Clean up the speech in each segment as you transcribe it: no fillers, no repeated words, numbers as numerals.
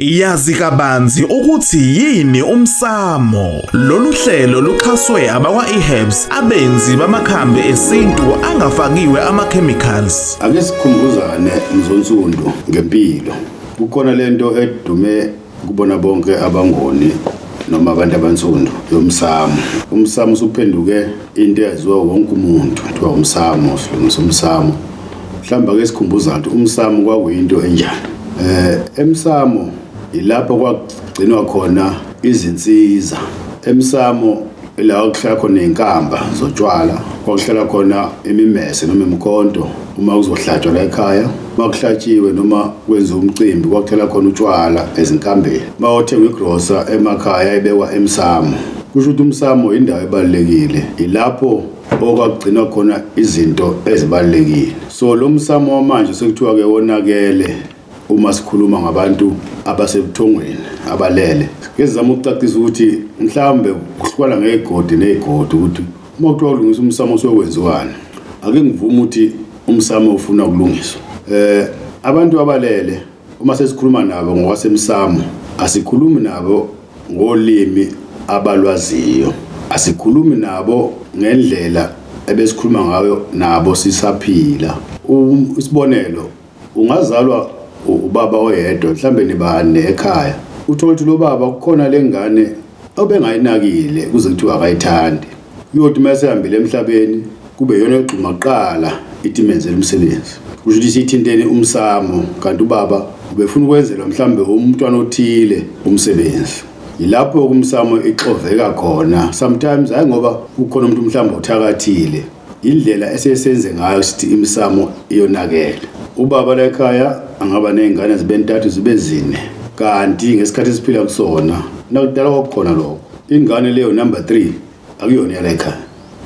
Yazi kabanzi ukuthi yini umsamo. Lolu hlelo luxhaswe abakwa-eHerbs, abenzi bamakhambi esintu angafakiwe ama-chemicals. Ake sikhumbuzane mzonsundu ngempilo. Kukhona lento edume kubona bonke abangoni noma abantu abansundu yomsamo. Umsamo usuphenduke into eyaziwa wonke umuntu. Kuthiwa umsamo, silungisa umsamo. Mhlawumbe ake sikhumbuzane ukuthi umsamo kwakuyinto enjani. Emsamo ilapho kwagcinwa khona izinsiza. Emsamo ila kuhlala khona izinkamba zotshwala, kwakuhlala khona imimese noma imikhonto uma kuzohlatshwa la ekhaya. Uma kuhlatshiwe noma kwenziwa umcimbi kwakuthela khona utshwala ezinkambeni. Uma uthenga igrosa emakhaya ibekwa emsamo. Kusho ukuthi umsamo indawo ebalulekile, ilapho okwakugcinwa khona izinto ezibalulekile. So lo msamo wamanje sekuthiwa-ke wonakele uma sikhuluma ngabantu abasebuthongweni abalele. Ke sizama ukucacisa ukuthi mhlawumbe kuhlukana ngey'godi ney'godi ukuthi uma kuthiwa kulungisa umsamo usuke kwenziwani. Ake ngivume ukuthi umsamo ufuna ukulungiswa. Abantu abalele uma sesikhuluma nabo ngokwasemsamo, asikhulumi nabo ngolimi abalwaziyo, asikhulumi nabo ngendlela ebesikhuluma ngayo nabo sisaphila. Isibonelo, ungazalwa ubaba oyedwa, mhlambe nibane ekhaya, uthole ukuthi lo baba kukhona le ngane obengayinakile kuze kuthiwa akayithandi. Kuyothi uma esehambile emhlabeni kube yona egxuma kuqala ithi imenzele umsebenzi. Kusho ukuthi isithintene umsamo, kanti ubaba ubefuna ukwenzelwa mhlambe umntwana othile umsebenzi. Yilapho umsamo ixoveka khona. Sometimes hayi ngoba kukhona umuntu mhlambe othakathile, indlela esesenze ngayo sithi imisamo iyonakele. Ubaba la ekhaya angaba nezingane zibe ntathu zibe zine, kanti ngesikhathi esiphila kusona nakudala kwakukhona lokho. Ingane leyo number 3 akuyona yala ekhaya.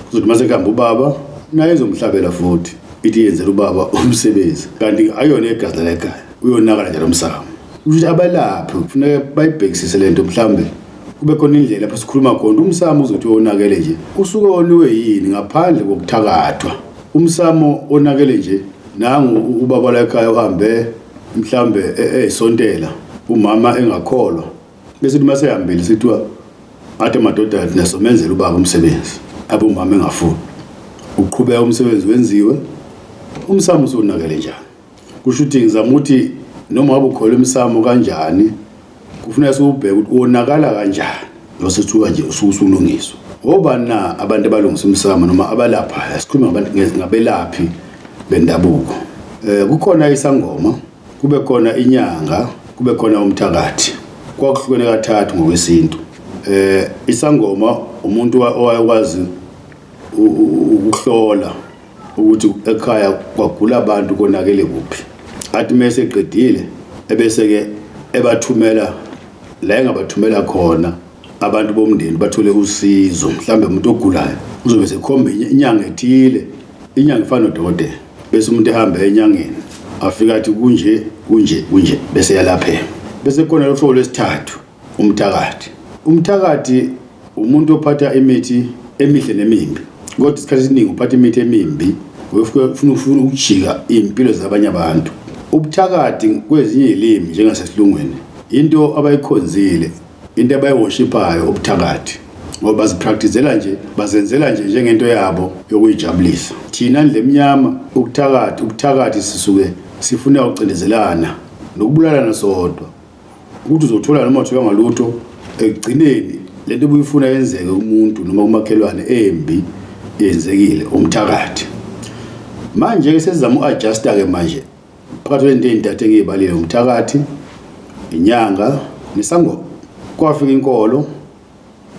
Kuzothi mase kuhamba ubaba naye izomhlabela futhi ithi yenzela ubaba umsebenzi, kanti ayona igazi lala ekhaya. Uyonakala njalo umsamo. Kusho ukuthi abalaphi kufuneka bayibhekisise lento, mhlambe kube khona indlela lapho sikhuluma khona umsamo uzothi wonakele nje usuke woniwe yini ngaphandle kokuthakathwa. Umsamo onakele nje nangu ubaba la ekhaya uhambe mhlambe eyisontela, umama engakholwa, bese uma sehambile sithiwa athi amadodana thina somenzela ubaba umsebenzi, abe umama engafuni. Uqhubeka umsebenzi wenziwe, umsamo usunakele njani? Kusho ukuthi ngizama ukuthi noma ngabe ukholwa emsamo kanjani, kufuneka siwubheke ukuthi wonakala kanjani, bese kuthiwa nje usuke usulungiswa. Obani na abantu abalungisa umsamo noma abalapha? Asikhulume ngabantu ngabelaphi bendabuko. Kukhona isangoma, kube khona inyanga, kube khona umthakathi. Kwakuhlukene kathathu ngokwesintu. Isangoma umuntu owayekwazi ukuhlola ukuthi ekhaya kwagula abantu konakele kuphi. Athi mese eqedile ebese-ke ebathumela la engabathumela khona abantu bomndeni bathole usizo. Mhlambe umuntu ogulayo uzobe sekhomba inyanga ethile, inyanga ifana nodokotela, bese umuntu ehamba enyangeni afike athi kunje kunje kunje, bese yalapheka. Bese khona lohlobo lwesithathu, umthakathi. Umthakathi umuntu ophatha imithi emihle nemimbi, kodwa isikhathi esiningi uphatha imithi emimbi ufuna ukujika iy'mpilo zabanye abantu. Ubuthakathi kwezinye iy'limi njengasesilungwini into abayikhonzile, into abayiworshiphayo ubuthakathi, ngoba bazipracticela nje, bazenzela nje njengento yabo yokuyijabulisa. Thina ndle emnyama ubuthakathi sisuke sifuna ukucindezelana nokubulalana sodwa, ukuthi uzothola noma uthola ngalutho ekugcineni lento obuyifuna yenzeke kumuntu noma kumakhelwane embi yenzekile, umthakathi. Manje ke sesizama uadjusta ke manje phakathi kwento ezintathu engiyibalile, umthakathi, inyanga nesangoma. Kwafika inkolo,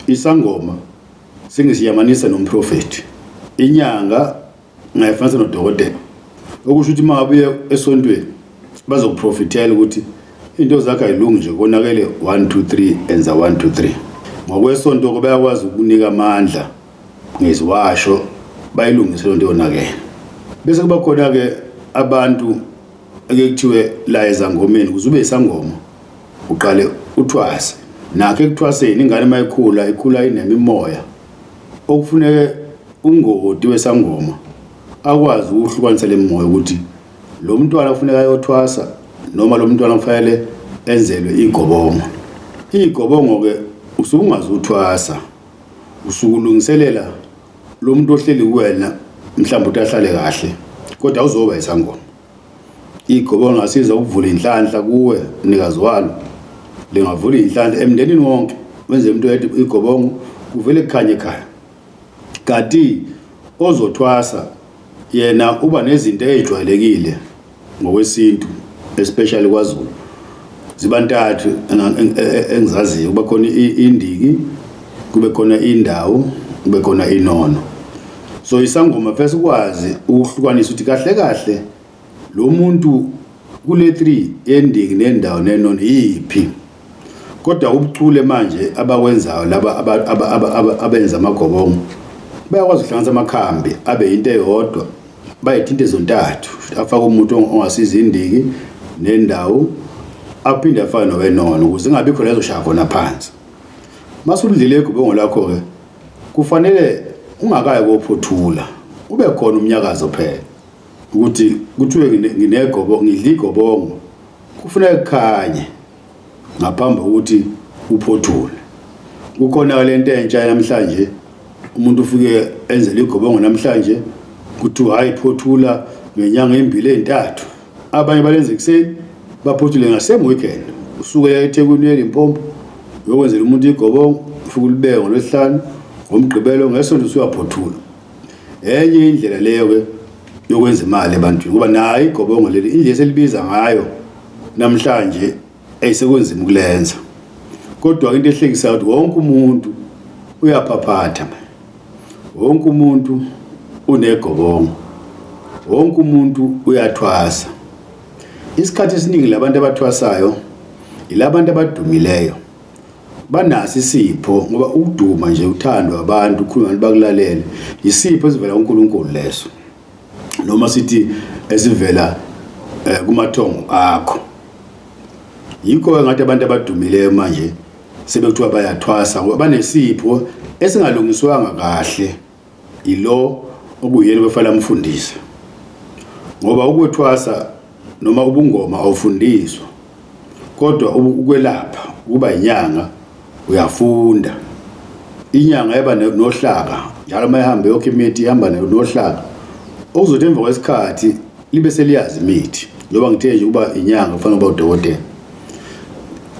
isangoma sengisiyamanisa nomprofeti, inyanga ngayifanisa nodokotela, okusho ukuthi uma ngabe uye esontweni bazokuprofithela ukuthi into zakho ayilungi nje, konakele 1 2 3, enza 1 2 3. Ngokwesonto ke bayakwazi ukunika amandla ngeziwasho bayilungise lento yonakele. Bese kuba khona ke abantu eke kuthiwe la ezangomeni ukuze ube isangoma uqale uthwase. Nakho ekuthwaseni ingane mayikhula ikhula inemimoya okufuneke ungoti wesangoma akwazi ukuhlukanisa le moya ukuthi lo mntwana kufuneka ayothwasa noma lo mntwana kufanele enzelwe igobongo. Igobongo-ke usuke ungazuthwasa, usuke ulungiselela lo muntu ohleli kuwena mhlawumbe ukuthi ahlale kahle, kodwa awuzoba isangoma. Igobongo lingasiza ukuvula inhlanhla kuwe mnikazi walo, lingavula inhlanhla emndenini wonke. Wenze umuntu oyedwa igobongo kuvele kukhanye ekhaya. Kanti ozothwasa yena uba nezinto ezijwayelekile ngokwesintu, especially kwaZulu. Ziba ntathu engizaziyo, kuba khona indiki, kube khona indawo, kube khona inono. So isangoma first ukwazi ukuhlukanisa ukuthi kahle kahle lo muntu kule 3 yendiki nendawo nenono iyiphi. Kodwa ubuchule manje abakwenzayo laba abenza amagobongo bayakwazi ukuhlanganisa amakhambi abe into eyodwa, bayithinte zontathu, afake umuntu ongasiza indiki nendawo, aphinde afake nowenono ukuze ingabikho la ezoshaya khona phansi. Masulidlile igobongo lakho-ke kufanele ungakayi kophothula, ube khona umnyakazo phela ukuthi kuthiwe nginegobo, ngidla igobongo, kufuneka kukhanye ngaphambi kokuthi uphothule. Kukhona lento entsha namhlanje, umuntu ufike enzele igobongo namhlanje, kuthiwa hayi phothula ngenyanga embili ezintathu. Abanye balenza ekuseni, baphothule ngasame weekend. Usuke eThekwini uye eLimpopo uyokwenzela umuntu igobongo, ufike ulibeke ngoLwesihlanu, ngoMgqibelo, ngeSonto usuyaphothula. Enye indlela leyo ke yokwenza imali ebantwini, ngoba nayo igobongo leli indlela eselibiza ngayo namhlanje ayisekunzima ukulenza. Kodwa into ehlekisayo ukuthi wonke umuntu uyaphaphatha, wonke umuntu unegobongo, wonke umuntu uyathwasa. Isikhathi esiningi labantu abathwasayo yilabantu abadumileyo, banaso isipho, ngoba ukuduma nje uthandwa abantu, ukhuluma abantu bakulalele, isipho esivela kuNkulunkulu leso, noma sithi esivela kumathongo akho. Yikho ngathi abantu abadumileyo manje sebekuthiwa bayathwasa ngoba banesipho esingalungiswanga kahle yilo okuyena befala amfundise. Ngoba ukwethwasa noma ubungoma awufundiswa, kodwa ukwelapha, ukuba inyanga uyafunda. Inyanga eba nohlaka njalo, uma ihamba yokho imithi ihamba nohlaka, okuzothi emva kwesikhathi libe seliyazi imithi. Njengoba ngithe nje ukuba inyanga kufanele ukuba udokotela.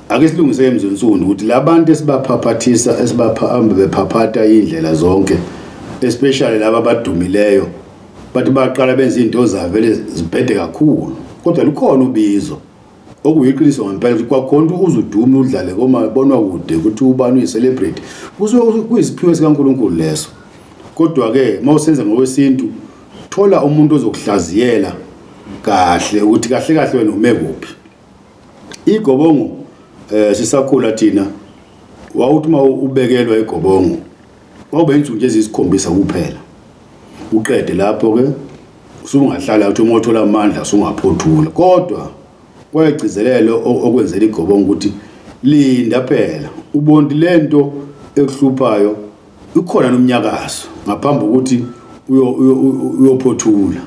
Ake silungise emzonsundu ukuthi labantu esibaphaphathisa, esibapha bephaphatha indlela zonke, especially laba abadumileyo, bathi baqala benza izinto zabo vele zibhede kakhulu, kodwa lukhona ubizo okuyiqiniso ngempela ukuthi kwakhona ukuthi uze udume udlale komabonwa kude ukuthi ubani uyi-celebrity, kusuke kuyisiphiwo sikaNkulunkulu leso. Kodwa-ke uma usenza ngokwesintu, thola umuntu ozokuhlaziyela kahle ukuthi kahle kahle wena ume kuphi. Igobongo sisakhula thina, wawuthi uma ubekelwa igobongo wawube insuku nje eziyisikhombisa kuphela, uqede lapho-ke usungahlala uthi uma uthola amandla usungaphothula. Kodwa kwayegcizelelo okwenzela igobongo ukuthi linda phela ubonti lento ekuhluphayo ikhona nomnyakazo ngaphambi kokuthi uyophothula.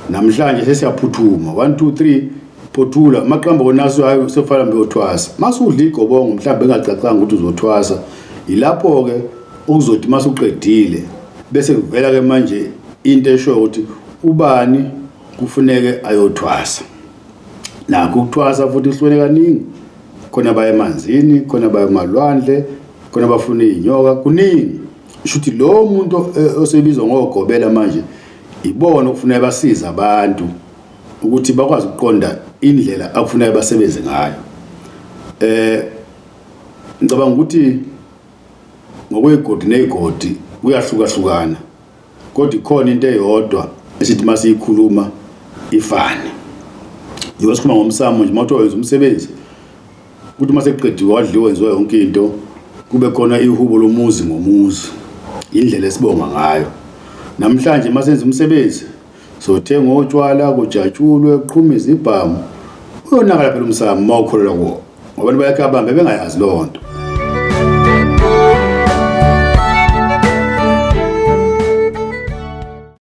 Namhlanje sesiyaphuthuma 1 2 3 phothula maqamba konaso, hayi sefana mbiyothwasa. Masudla igobongo mhlawumbe engacacanga ukuthi uzothwasa, yilapho ke okuzothi masuqedile bese kuvela ke manje into eshoyo ukuthi ubani kufuneke ayothwasa. Nakho ukuthwasa futhi kuhlukene kaningi, khona baya emanzini, khona baya emalwandle, khona bafuna iy'nyoka, kuningi. Shuthi lo muntu osebizwa ngogobela manje ibona okufuneka basize abantu ukuthi bakwazi ukuqonda indlela akufuneka basebenze ngayo. Ngicabanga ukuthi ngokwey'godi ney'godi kuyahlukahlukana, kodwa ikhona into eyodwa esithi masiyikhuluma ifane. Njengoba sikhuluma ngomsamo nje, uma kuthiwa wenza umsebenzi, kuthi uma sekuqediwe wadliwa wenziwa yonke into, kube khona ihubo lomuzi ngomuzi, indlela esibonga ngayo. Namhlanje uma senza umsebenzi sothenga otshwala, kujatshulwe, kuqhuma izibhamu, uyonakala phela umsamo uma ukholelwa kuwo, ngoba abantu bayakhe abambe bengayazi leyo nto.